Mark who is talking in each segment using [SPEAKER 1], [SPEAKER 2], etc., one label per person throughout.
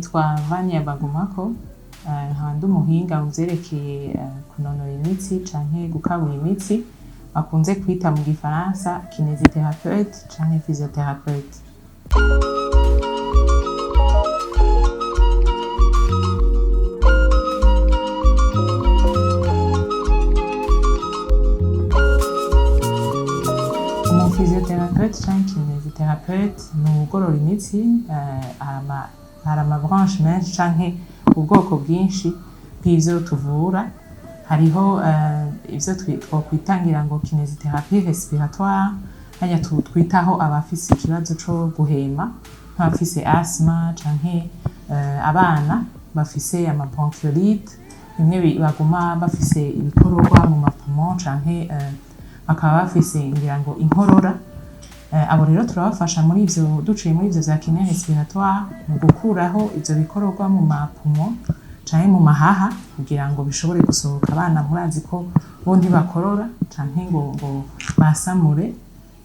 [SPEAKER 1] Nitwa Vania Bagumako, nkaba ndi umuhinga mu vyerekeye kunonora imitsi canke gukabura imitsi, bakunze kwita mu gifaransa kinésithérapeute canke physiothérapeute. Umu physiothérapeute canke kinésithérapeute ni uwugorora imitsi. Hari ama branche menshi canke ubwoko bwinshi bw'ivyo tuvura. Hariho ivyo twokwita ngira ngo kinésithérapie respiratoire, harya twitaho abafise ikibazo co guhema, nk'abafise asthme canke abana bafise ama bronchiolite, bimwe baguma bafise ibikororwa mu ma poumons, canke bakaba bafise ngira ngo inkorora. Abo rero turabafasha muri ivyo, duciye muri ivyo vya kiné respiratoire, mu gukuraho ivyo bikororwa mu ma poumons canke mu mahaha kugira ngo bishobore gusohoka. Abana murazi ko bo ntibakorora canke ngo basamure,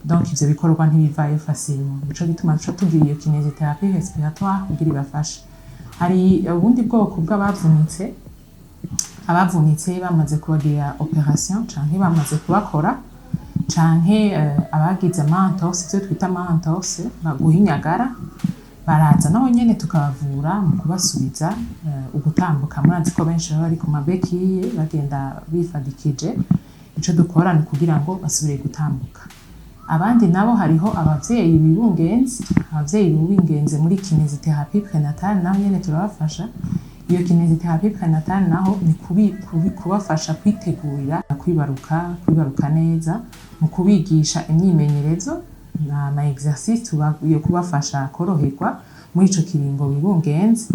[SPEAKER 1] donc ivyo bikororwa ntibivayo facilement. Nico gituma duca tugira iyo kinésithérapie respiratoire kugira ibafashe. Hari ubundi bwoko bw'abavunitse, abavunitse bamaze kubagirira opération canke bamaze kubakora, canke abagize ama entorse, ivyo twita ama entorse, guhinyagara, baraza nabo nyene tukabavura mu kubasubiza ugutambuka. Murazi ko benshi baba bari ku ma béquilles, bagenda bifadikije. Ico dukora ni kugira ngo basubire gutambuka. Abandi nabo, hariho abavyeyi bibungenze, abavyeyi bibungenze muri kinésithérapie prénatale, naho nyene turabafasha. Iyo kinésithérapie prénatale naho ni kubafasha kwitegurira kwibaruka, kwibaruka neza, mu kubigisha imyimenyerezo na exercice yo kubafasha koroherwa muri ico kiringo bibungenze,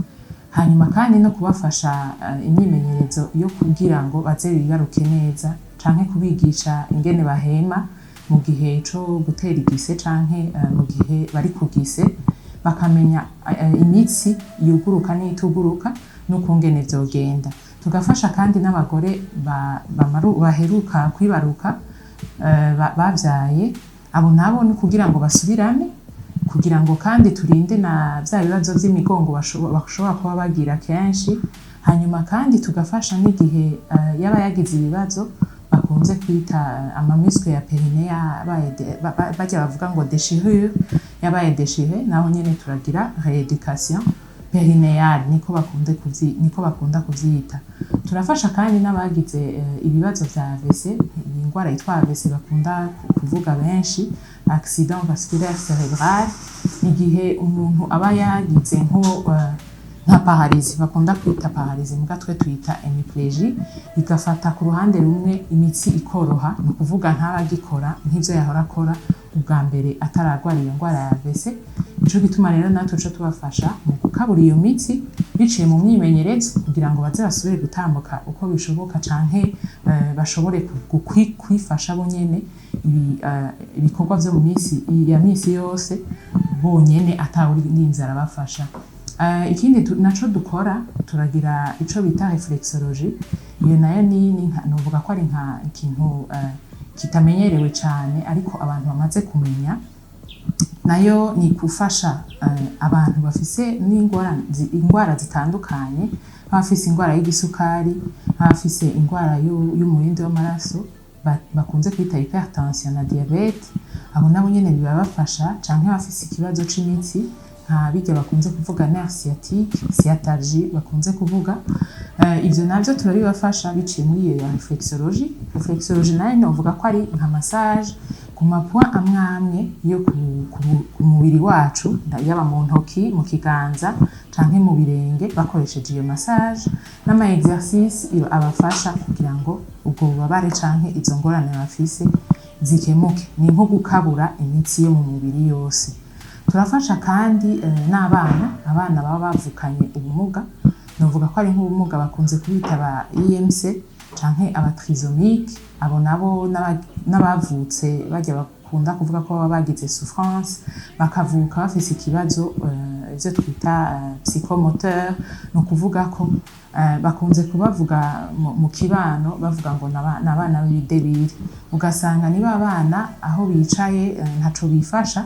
[SPEAKER 1] hanyuma kandi no kubafasha imyimenyerezo yo kugira ngo baze bibaruke neza, canke kubigisha ingene bahema mu gihe co gutera igise, canke mu gihe bari ku gise, bakamenya imitsi yuguruka n'iyituguruka n'ukungene vyogenda. Tugafasha kandi n'abagore baheruka kwibaruka, bavyaye. Abo nabo ni kugira ngo basubirane, kugira ngo kandi turinde na vya bibazo vy'imigongo bashobora kuba bagira kenshi. Hanyuma kandi tugafasha n'igihe yaba yagize ibibazo bakunze kwita ama muscles ya périnée yabaye barya bavuga ngo déchirure, yabaye déchiré, naho nyene turagira rééducation périnéale, niko bakunda kuvyita. Turafasha kandi n'abagize ibibazo vya AVC, ingwara yitwa AVC bakunda kuvuga benshi, accident vasculaire cérébral, igihe umuntu aba yagize nka paralysie, bakunda kwita paralysie, muga twe twita hémiplégie, igafata ku ruhande rumwe, imitsi ikoroha, ni ukuvuga ntaba agikora nk'ivyo yahora akora ubwa mbere ataragwara iyo ngwara ya AVC. Nico gituma rero natwe tuca tubafasha mu gukabura iyo mitsi biciye mu myimenyerezo, kugira ngo baze basubire gutambuka uko bishoboka, canke bashobore kwifasha bo nyene ibikorwa vyo mu misi ya misi yose bonyene, atawurinze arabafasha. Ikindi naco dukora, turagira ico bita réflexologie. Iyo nayo ni novuga ko ari nka ikintu kitamenyerewe cane, ariko abantu bamaze kumenya. Nayo ni gufasha abantu bafise n'ingwara zitandukanye, nk'abafise ingwara y'igisukari, nk'abafise ingwara y'umurindi w'amaraso bakunze kwita hypertension na diabète. Abo nabo nyene birabafasha, canke abafise ikibazo c'imitsi, nka birya bakunze kuvuga nerf sciatique, sciatalgie bakunze kuvuga. Ivyo navyo turabibafasha biciye muri iyo ya réflexologie. Réflexologie nayo novuga ko ari nka massage ku ma points amwe amwe yo ku mubiri wacu, yaba mu ntoki, mu kiganza canke mu birenge, bakoresheje iyo massage n'ama exercice abafasha kugira ngo ubwo bubabare canke izo ngorane bafise zikemuke. Ni nko gukabura imitsi yo mu mubiri yose. Turafasha kandi n'abana, abana baba bavukanye ubumuga, novuga ko ari nk'ubumuga bakunze kubita aba IMC canke aba trisomique. Abo nabo n'abavutse barya bakunda kuvuga ko baba bagize souffrance, bakavuka bafise ikibazo ivyo twita psychomoteur, ni ukuvuga ko bakunze kubavuga mu kibano, bavuga ngo n'abana b'ibidebiri, ugasanga niba abana aho bicaye ntaco bifasha.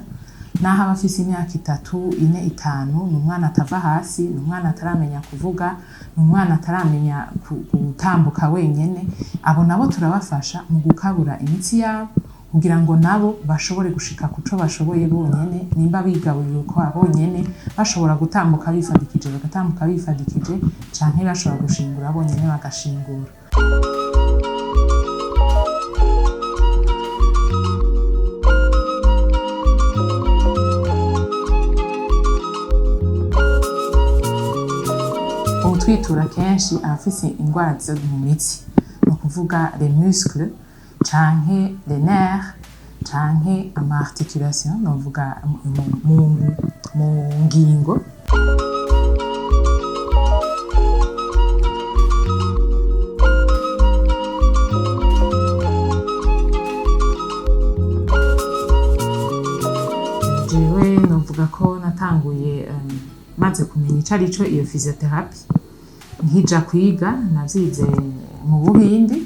[SPEAKER 1] Naho aba afise imyaka 3, 4, 5, ni umwana atava hasi, ni umwana ataramenya kuvuga, ni umwana ataramenya gutambuka wenyene. Abo nabo turabafasha mu gukabura imitsi yabo kugira ngo nabo bashobore gushika kuco bashoboye bonyene. Nimba bigaburira ukwabo bonyene, bashobora gutambuka bifadikije, bagatambuka bifadikije, canke bashobora gushingura bonyene, bagashingura. Uwutwitura kenshi abafise ingwara zo mu mitsi, ni ukuvuga les muscles canke les nerfs canke ama articulation, novuga mu ngingo. Jewe novuga ko natanguye maze kumenya ico arico iyo physiotherapy. Nkija kwiga, navyize mu Buhindi.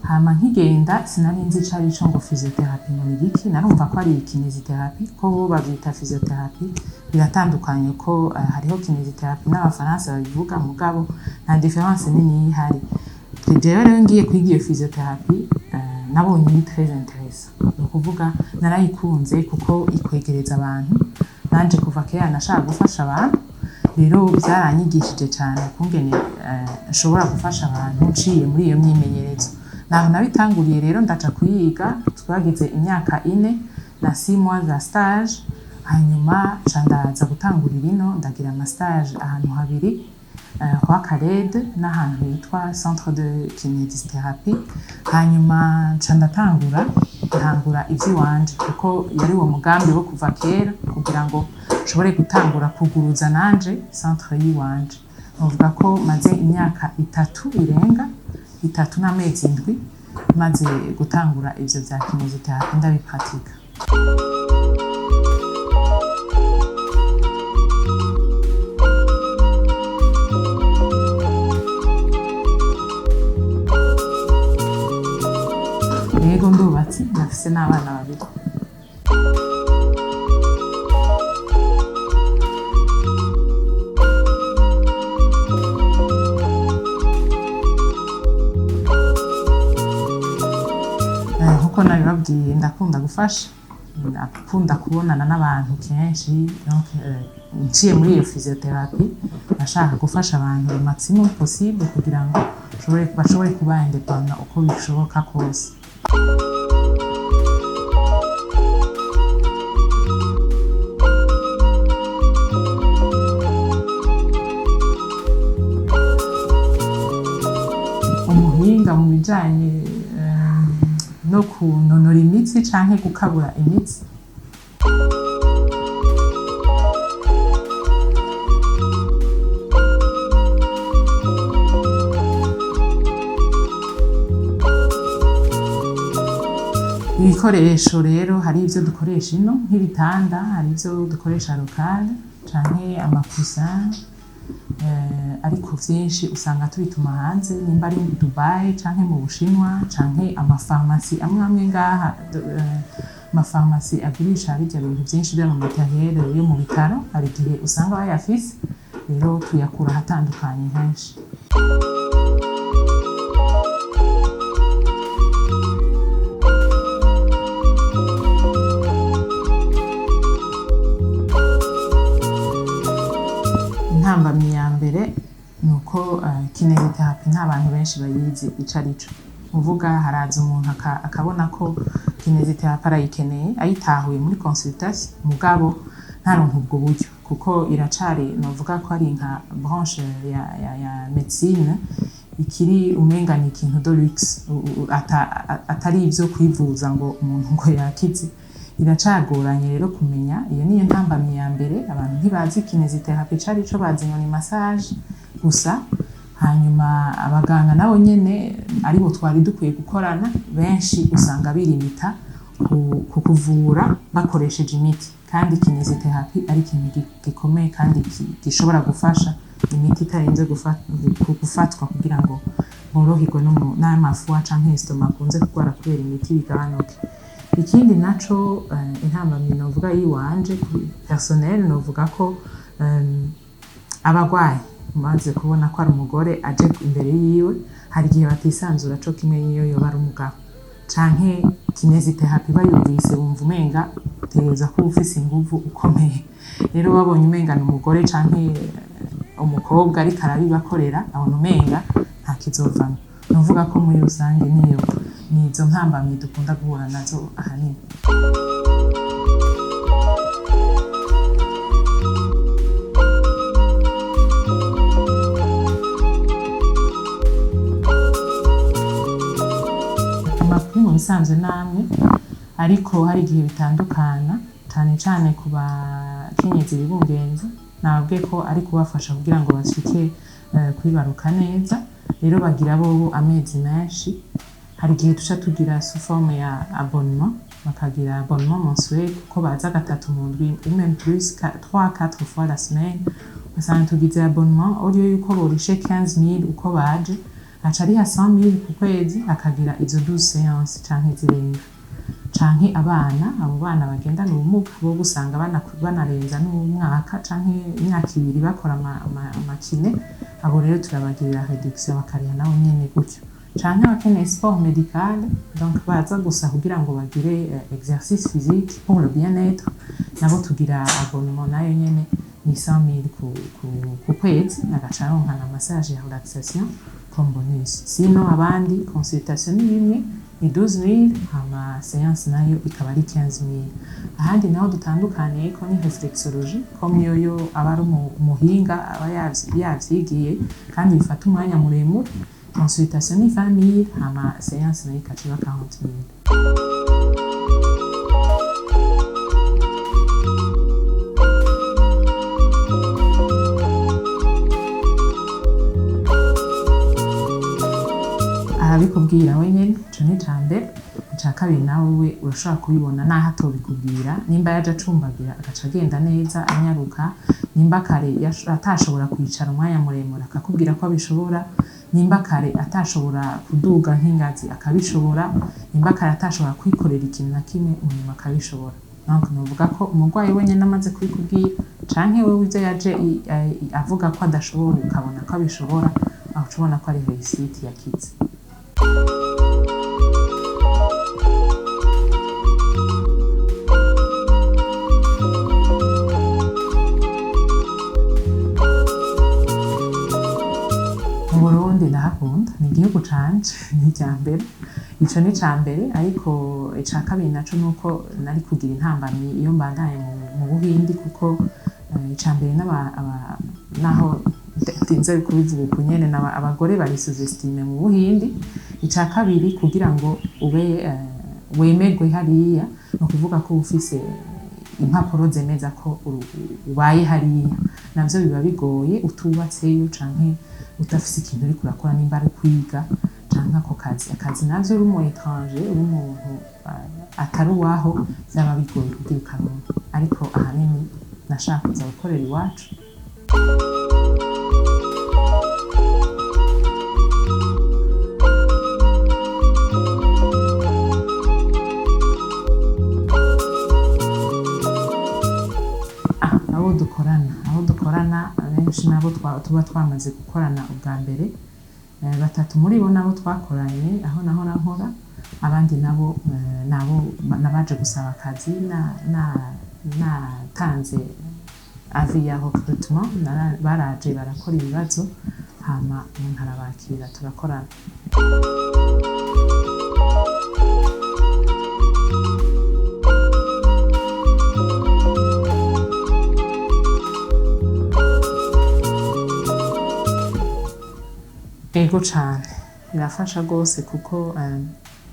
[SPEAKER 1] Hama nkigenda sinari nzi ico arico, ngo physiotherapy ngo ni igiki. Narumva ko ari kinésithérapie, ko bo bavyita physiotherapy. Biratandukanye ko hariho kinésithérapie n'Abafaransa babivuga, mugabo nta différence nini ihari. Jewe rero ngiye kwiga iyo physiotherapie, nabonye ni très intéressant, ni ukuvuga narayikunze kuko ikwegereza abantu. Nanje kuva kera nashaka gufasha abantu, rero vyaranyigishije cane ukungene nshobora gufasha abantu nciye muri iyo myimenyerezo. Naho nabitanguriye rero, ndaja kuyiga. Twagize imyaka 4 na 6 mois za stage, hanyuma nca ndaza gutangurira ino. Ndagira ama stage ahantu habiri, Roi Khaled n'ahantu hitwa Centre de Kinésithérapie. Hanyuma nca ndatangura, ntangura ivy'iwanje, kuko yari uwo mugambi wo kuva kera kugira ngo nshobore gutangura kuguruza nanje centre yiwanje. Novuga ko maze imyaka 3 irenga, 3 n'amezi 7, maze gutangura ivyo vya kinésithérapie ndabipratika. Yego, ndubatse, ndafise n'abana babiri. Nkuko nabibabwiye, ndakunda gufasha, ndakunda kubonana n'abantu kenshi. Donc nciye muri iyo physiotherapie nashaka gufasha abantu le maximum possible kugira ngo bashobore kuba indépendant uko bishoboka kose. Umuhinga mu bijanye no kunonora imitsi canke gukabura imitsi. Ibikoresho rero, hari ivyo dukoresha ino nk'ibitanda, hari ivyo dukoresha local canke ama coussins, ariko vyinshi usanga tubituma hanze, nimba ari Dubai canke mu Bushinwa canke amafarumasi amwe amwe ngaha, amafarumasi agurisha birya bintu vyinshi vy'ama matériel yo mu bitaro, hari igihe usanga bayafise. Rero tuyakura ahatandukanye henshi. Intambamyi ya mbere ni uko kinésithérapie nta bantu benshi bayizi ico arico. Uvuga haraza umuntu akabona ko kinésithérapie arayikeneye, ayitahuye muri consultation, mugabo ntaronke ubwo buryo, kuko iracari, novuga ko ari nka branche ya médecine ikiri umenga ni ikintu de luxe, atari ivyo kwivuza ngo umuntu ngo yakize. Iracagoranye rero kumenya. Iyo niyo ntambamyi ya mbere. Abantu ntibazi kinésithérapie ico arico, bazi ngo ni massage gusa. Hanyuma abaganga nabo nyene, aribo twari dukwiye gukorana, benshi usanga birimita ku kuvura bakoresheje imiti, kandi kinésithérapie ari ikintu gikomeye kandi gishobora gufasha imiti itarinze gufatwa, kugira ngo boroherwe n'ama foie canke estomac akunze kurwara kubera imiti bigabanuke. Ikindi naco, intambamyi novuga yiwanje personnel, novuga ko abagwayi maze kubona ko ari umugore aje imbere yiwe, hari igihe batisanzura co kimwe n'iyo yoba ari umugabo. Canke kinésithérapie bayumvise, bumva umenga utegerezwa kuba ufise inguvu, ukomeye. Rero babonye umenga ni umugore canke umukobwa ariko arabibakorera, abona umenga nta kizovamwo. Nuvuga ko muri rusange niyo nizo ntambamyi dukunda guhura nazo ahanini. Amakuru mu bisanzwe namwe, ariko hari igihe bitandukana, cane cane ku bakenyezi bibungenze. Nababwiye ko ari kubafasha kugira ngo bashike kwibaruka neza. Rero bagira bobo amezi menshi. Hari igihe tuca tugira sous forme ya abonnement, bakagira abonnement mensuel kuko baza gatatu mu ndwi ou même plus, 3 4 fois la semaine. Ugasanga tugize abonnement, au lieu yuko borishe 15 000 uko baje, aca ariha 100 000 ku kwezi, akagira izo 12 séances canke zirenga. Canke abana, abo bana bagendana ubumuga bo usanga banarenza n'umwaka canke imyaka 2 bakora ama kiné. Abo rero turabagirira réduction, bakariha nabo nyene gutyo. Canke abakeneye sport médical, donc baza gusa kugira ngo bagire exercice physique pour le bien-être, nabo tugira abonnement, nayo nyene ni 100 000 ku kwezi, agaca aronka na massage ya relaxation comme bonus. Sinon abandi, consultation ni bimwe, ni 12 000, hama séance nayo ikaba ari 15 000. Ahandi naho dutandukaniye ko ni réflexologie, comme yoyo aba ari umuhinga aba yavyigiye kandi bifata umwanya muremure. Consultation ni 20 000, hama séance nayo ikaca iba 40 000. Arabikubwira wenyene, ico ni ica mbere. Ica kabiri, nawe we urashobora kubibona naho atobikubwira: nimba yaje acumbagira, agaca agenda neza anyaruka; nimba kare atashobora kwicara umwanya muremure, akakubwira ko abishobora; nimba kare atashobora kuduga nk'ingazi, akabishobora; nimba kare atashobora kwikorera ikintu na kimwe, munyuma akabishobora. Donc novuga ko umurwayi wenyene amaze kubikubwira, canke wewe ivyo yaje avuga ko adashobora, ukabona ko abishobora, aho uca ubona ko ari réussite, yakize. Mu Burundi ndahakunda, ni igihugu canje, ni icya mbere, ico ni ica mbere. Ariko ica kabiri naco nuko nari kugira intambamyi iyo mbandanye mu Buhindi, kuko ica mbere naho ndinze kubivuga uku nyene, abagore bari sous-estimés mu Buhindi. Ica kabiri, kugira ngo ube wemerwe hariya, ni ukuvuga ko uba ufise impapuro zemeza ko ubaye hariya. Navyo biba bigoye utubatseyo canke udafise ikintu uriko urakora, nimba ari kwiga canke ako kazi. Akazi navyo, uri umu étranger, uri umuntu atari uwaho, vyaba bigoye kugira ukaronka. Ariko ahanini nashaka kuza gukorera iwacu. Abo dukorana benshi nabo tuba twamaze gukorana ubwa mbere. Batatu muri bo nabo twakoranye aho nahora nkora, abandi nabo nabo nabaje gusaba akazi natanze avis ya recrutement. Baraje barakora ibibazo, hama umuntu arabakira, turakorana. Ego cane, birafasha rwose, kuko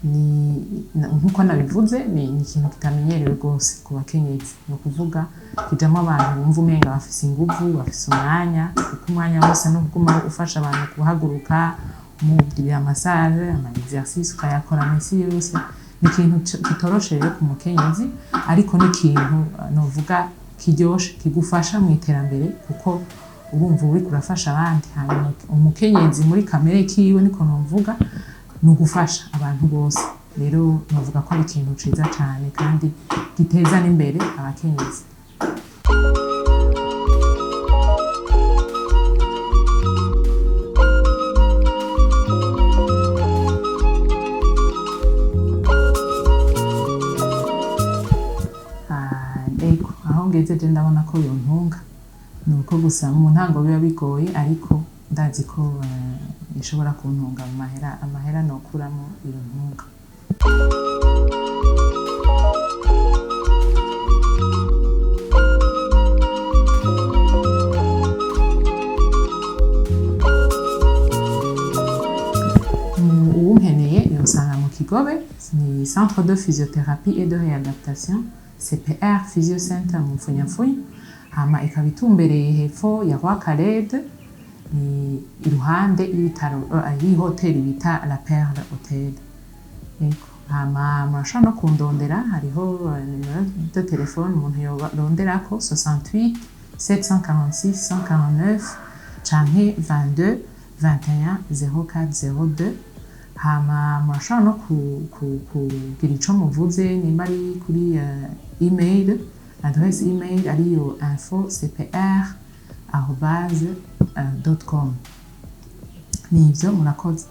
[SPEAKER 1] ni nkuko nabivuze, ni ikintu kitamenyerewe rwose ku bakenyezi. Ni ukuvuga kijamwo abantu bumva umenga bafise inguvu, bafise umwanya, kuko umwanya wose no kuguma ufasha abantu guhaguruka, umugirira massage, ama exercice ukayakora misi yose, ni ikintu kitoroshe rero ku mukenyezi. Ariko ni ikintu novuga kiryoshe, kigufasha mu iterambere, kuko urumva uriko urafasha abandi. Hanyuma umukenyezi muri kamere kiwe, niko novuga, ni ugufasha abantu bose. Rero novuga ko ari ikintu ciza cane kandi giteza n'imbere abakenyezi. Ah, ego, aho ngeze je ndabona ko yontunga. Ni uko gusa mu ntango biba bigoye, ariko ndazi ko ishobora kuntunga mu mahera, amahera nokuramo yontunga. Uwunkeneye yosanga mu Kigobe, ni Centre de Physiothérapie et de Réadaptation, CPR Physio Center mu Mfunyapfunya, hama ikaba itumbereye hepfo ya Roi Khaled, ni iruhande y'ibitaro, y'ihoteli bita La Perle Hotel. Yego. Hama murashobora no kundondera, hariho nimero de telefone umuntu yoronderako: 68 746 149 canke 22 21 04 02. Hama murashobora no kugira ico muvuze nimba ari kuri email, adresse email ariyo info cpr arobase dot com. Nivyo, murakoze.